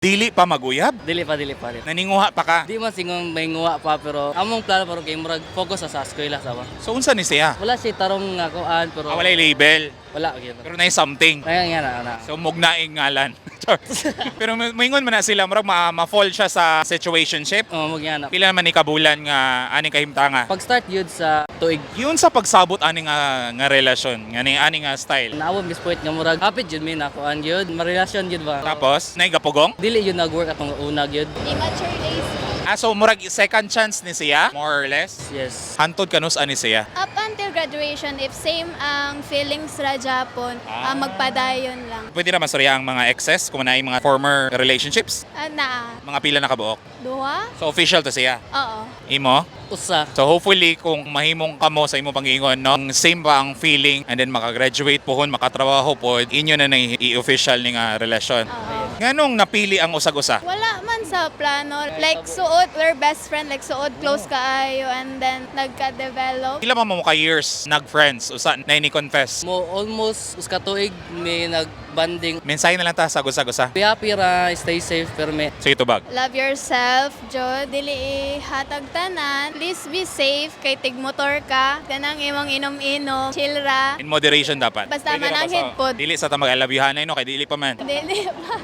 Dili pa maguyab? Dili pa, dili pa. Dili. Naninguha pa ka? Di man singon may nguha pa, pero among plano pero kay murag focus sa eskwela sa ba. So unsa ni siya? Wala siya tarong nga kuan, pero Ah, walay label. Wala gyud. Pero na something. Kaya nga na na. So mugnaing ngalan. Char. Pero moingon man na sila, murag ma-fall siya sa situationship. Oh, mo na. Pila man ni kabulan nga aning kahimtanga? Pag start yun sa tuig. Yun sa pagsabot ani nga relasyon, nga ni ani nga style. Naawon mis point nga murag happy jud mi na kuan gyud, marelasyon gyud ba. Tapos, naigapugong? Dili yun nag-work atong una gyud. Immature days. Ah, so murag second chance ni siya, more or less. Yes. Hantod kanus ani siya? Up until graduation, if same ang feelings ra japon, magpadayon lang. Pwede naman sorry ang mga exes kung naay mga former relationships. Ah, na, Mga pila na kabuok. Duha? So official to siya. Oo. Imo? Usa. So hopefully kung mahimong kamo sa imong pangingon, no, ang same pa ang feeling and then makagraduate pohon, makatrabaho pod, inyo na nang i-official ni nga relasyon. Oo. Nganong napili ang usag-usa? Wala man sa plano. Like, suod, we're best friend. Like, suod, close kaayo. And then, nagka-develop. Pila pa mo ka years nag-friends usa na ini confess? Mo almost usa ka tuig may nagbanding. Mensahe na lang ta sa usag-usa. Be happy ra, stay safe pero may Sige, tubag. Love yourself, jud. Dili hatag tanan. Please be safe kay tigmotor ka. Kanang imong inom-inom. Chill ra. In moderation dapat. Basta Pwede ra ba mananghid pod. Dili sa ta mag-I love you hanay, no, kay dili pa man. Dili pa.